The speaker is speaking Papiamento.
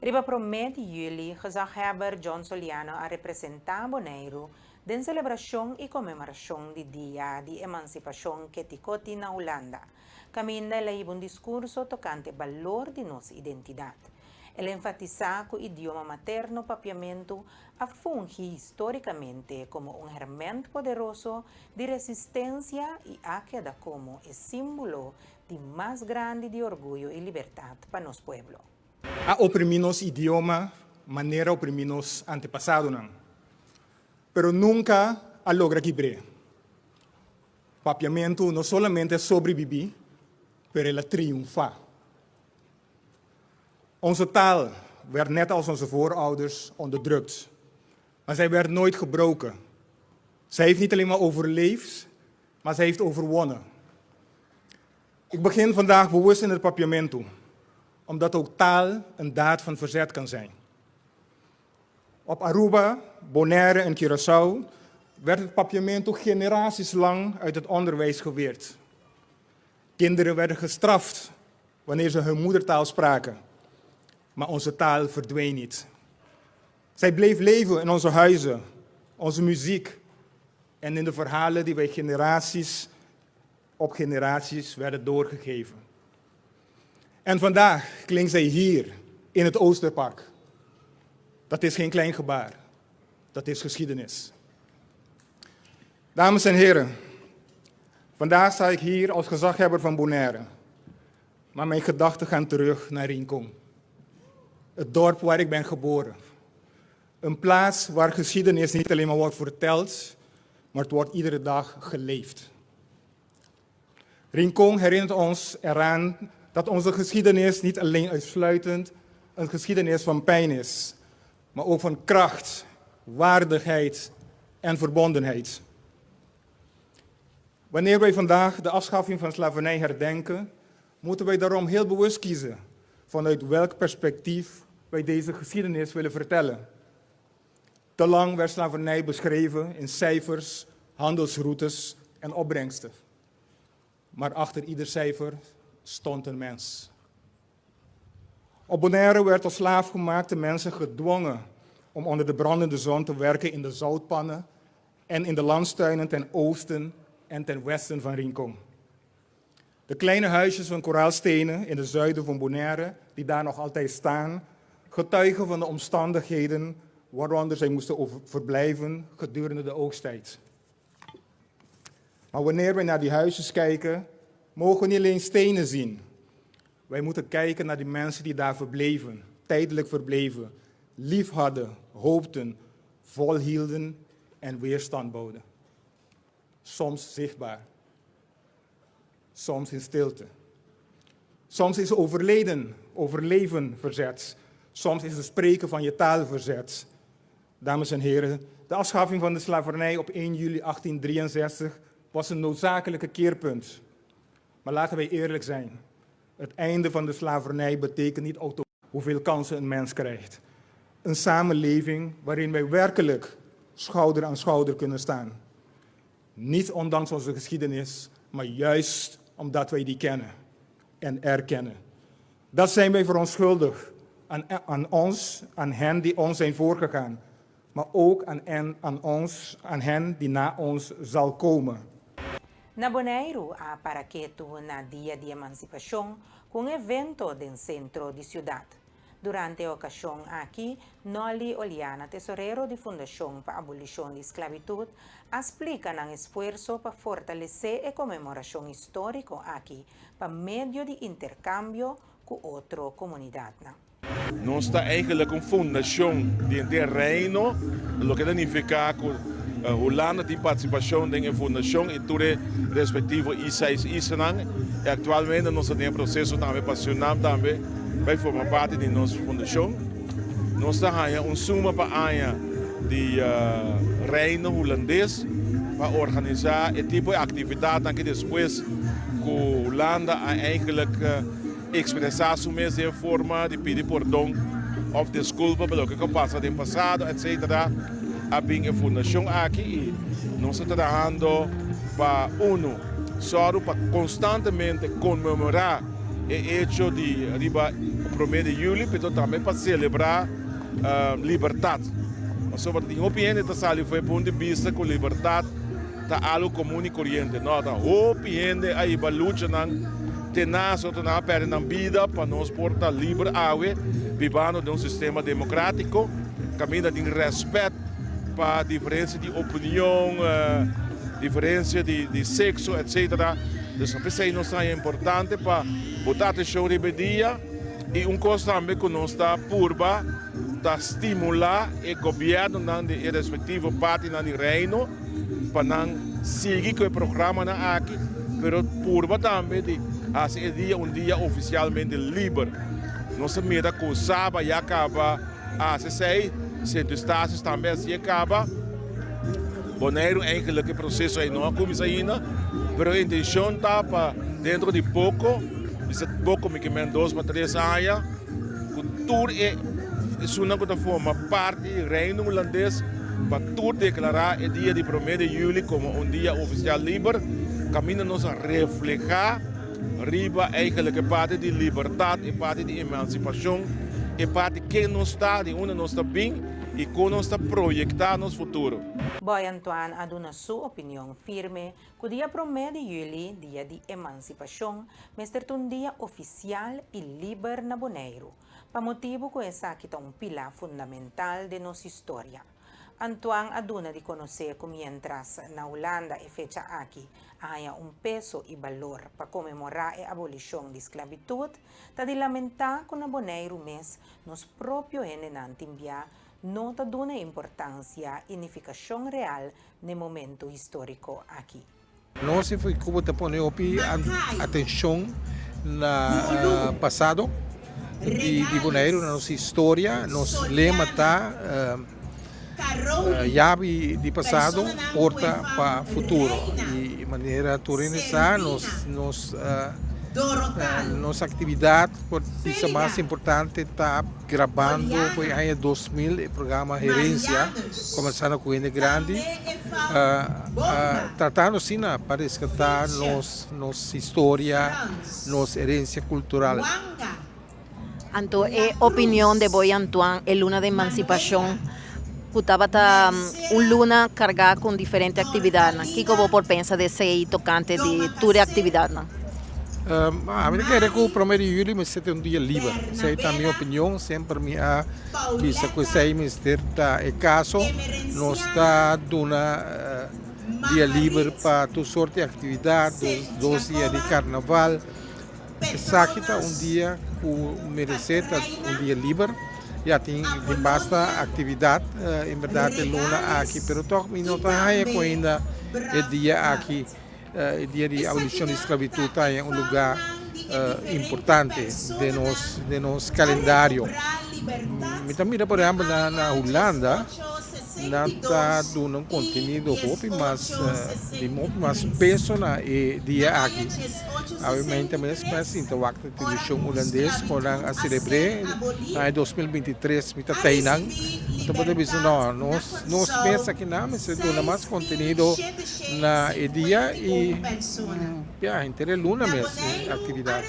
Riba promé di yüli, gezaghebber John Soliano a representá Boneiru den selebrashon i konmemorashon di Dia di Emansipashon Ketikoti na Hulanda. Kaminda el a hiba un diskurso tokante balor di nos identidat. El a enfatisá ku idioma materno papiamentu a fungi histórikamente komo un hèrmènt poderoso di resistensia i a keda komo e símbolo di mas grandi di orguyo i libertat pa nos pueblo. A oprimí nos idioma manera oprimí nos antepasadonan, pero nunka a logra kibr'é. Papiamentu no solamente a sobribibí, pero el a triunfá. Onze taal werd net als onze voorouders onderdrukt, maar zij werd nooit gebroken. Zij heeft niet alleen maar overleefd, maar zij heeft overwonnen. Ik begin vandaag bewust in het Papiamento, omdat ook taal een daad van verzet kan zijn. Op Aruba, Bonaire en Curaçao werd het Papiamento generaties lang uit het onderwijs geweerd. Kinderen werden gestraft wanneer ze hun moedertaal spraken. Maar onze taal verdween niet. Zij bleef leven in onze huizen, onze muziek en in de verhalen die wij generaties op generaties werden doorgegeven. En vandaag klinkt zij hier in het Oosterpark. Dat is geen klein gebaar, dat is geschiedenis. Dames en heren, vandaag sta ik hier als gezaghebber van Bonaire. Maar mijn gedachten gaan terug naar Rincon. Het dorp waar ik ben geboren. Een plaats waar geschiedenis niet alleen maar wordt verteld, maar het wordt iedere dag geleefd. Rincon herinnert ons eraan dat onze geschiedenis niet alleen uitsluitend een geschiedenis van pijn is, maar ook van kracht, waardigheid en verbondenheid. Wanneer wij vandaag de afschaffing van slavernij herdenken, moeten wij daarom heel bewust kiezen vanuit welk perspectief wij deze geschiedenis willen vertellen. Te lang werd slavernij beschreven in cijfers, handelsroutes en opbrengsten. Maar achter ieder cijfer stond een mens. Op Bonaire werd als slaafgemaakte mensen gedwongen om onder de brandende zon te werken in de zoutpannen en in de landstuinen ten oosten en ten westen van Rincon. De kleine huisjes van koraalstenen in het zuiden van Bonaire, die daar nog altijd staan, getuigen van de omstandigheden waaronder zij moesten verblijven gedurende de oogsttijd. Maar wanneer wij naar die huisjes kijken, mogen we niet alleen stenen zien. Wij moeten kijken naar die mensen die daar verbleven, tijdelijk verbleven, lief hadden, hoopten, volhielden en weerstand boden. Soms zichtbaar, soms in stilte. Soms is overleden, overleven verzet. Soms is het spreken van je taal verzet. Dames en heren, de afschaffing van de slavernij op 1 juli 1863 was een noodzakelijke keerpunt. Maar laten wij eerlijk zijn. Het einde van de slavernij betekent niet automatisch hoeveel kansen een mens krijgt. Een samenleving waarin wij werkelijk schouder aan schouder kunnen staan. Niet ondanks onze geschiedenis, maar juist omdat wij die kennen en erkennen. Dat zijn wij voor ons schuldig. Aan ons, aan hen die ons zijn voorgegaan. Maar ook aan, aan ons, aan hen die na ons zal komen. Na Boneiru a para ketu na Dia di Emansipashon ku un evento den sentro di siudat. Durante e okashon aki, Nolly Oleana, tesorero di Fundashon pa Abolishon di Sklabitut, a splika nan esfuerso pa fortalesé e konmemorashon históriko aki pa medio di interkambio ku otro komunidatnan. Nos ta eigenlijk un fundashon di henter Reino, loke ta nifiká ku Hulanda tin partisipashon den e fundashon i tur e respektivo I-seis islanan. I aktualmente nos ta den e proseso tambe pa Surinam tambe bai forma parti di nos fundashon. Nos ta haña un suma pa aña di Reino Hulandes pa organisá e tipo di aktividatnan ki despues ku Hulanda a eigenlijk Expresá su mes den forma di pidi pordon òf deskulpa pa loke ku a pasa den pasado etc. A bin e fundashon aki i nos ta trahando pa unu sòru pa konstantemente konmemorá e echo di riba promé di yüli, pero tambe pa selebrá libertat. Pasobra tin hopi hende ta sali for e punto di bista ku libertat ta algu komun i koriente. No, ta hopi hende a hiba luchanan tenas, otronan a pèrdè nan bida pa nos por ta liber awe, bibando den un sistema demokratiko kaminda tin rèspèt pa diferensia di opinion, diferensia di sekso, etsetera. Dus p'esei nos ta haña importante pa bota atenshon riba e dia. I un kos tambe ku nos ta purba ta stimulá e gobièrnunan di e respektivo partinan di Reino pa nan sigui ku e programanan aki, pero purba tambe di hasi e dia un dia ofisialmente liber. Nos a mira ku Saba ya kaba a hasi esei, Sint Eustatius tambe a hasié kaba. Boneiru eigenlik e proseso ei no a kuminsá ainda, pero e intenshon ta pa dentro di poko, bisa poko mi ke men dos pa tres aña, ku tur e esunnan ku ta forma parti di Reino Hulandes pa tur deklará e dia di promé di yüli komo un dia ofisial liber, kaminda nos a reflehá riba eigenlik e parti di libertat, e parti di emansipashon, e parti ken nos ta, di unda nos ta bin. I kon nos ta proyektá nos futuro? Boy Antoine a duna su opinion firme ku dia promé di yüli, dia di emansipashon, mester ta un dia ofisial i liber na Boneiru, pa motibu ku esaki ta un pilá fundamental den nos historia. Antoine a duna di konosé ku miéntras na Hulanda e fecha aki a haña un peso i balor pa konmemorá e abolishon di sklabitut, ta di lamentá ku na Boneiru mes Nos propio hendenan tin bia no ta duna e importancia y nificacion real n'e momento historico aki. Nos i Cuba ta pone hopi atencion na pasado di Boneiru, na nos historia. Nos lema ta Yabi di pasado, porta pa futuro. I manera tur hende sa, nos nos nos actividad por bisa mas importante ta grabando for e aña 2000 e programa Herencia, comenzando cu hende grandi, tratando asina pa rescata nos nos historia, nos herencia cultural. Anto e opinion de Boy Antoine e luna di emansipashon ku tabata un luna kargá ku diferente aktividatnan. Kiko bo por pensa di esei tokante di tur e aktividatnan? Ami ta kere ku prome di juli mester ta un dia liber. Esei ta mi opinion, semper mi a bisa ku esei mester ta e kaso. Nos ta duna dia liber pa tur sorti di aktividat, dos dia di karnaval. Esaki ta un dia ku meresé ta un dia liber. Ya tin tin basta aktividat en bèrdat e luna aki, pero tòg mi no ta haña ku ainda e dia aki, e dia di abolishon di sklabitut ta haña un lugá importante den nos den nos kalendario. Mi ta mira por ehèmpel na na Hulanda nan ta duna un kontenido hopi mas di hopi mas peso na e dia aki. Awe mes mi a sinta wak na televishon hulandes kon nan a selebr'é na aña 2023 mi ta tei nan. Mi ta por bisa no, nos nos mes akinan mester duna mas kontenido na e dia i ya henter e luna mes e aktividat.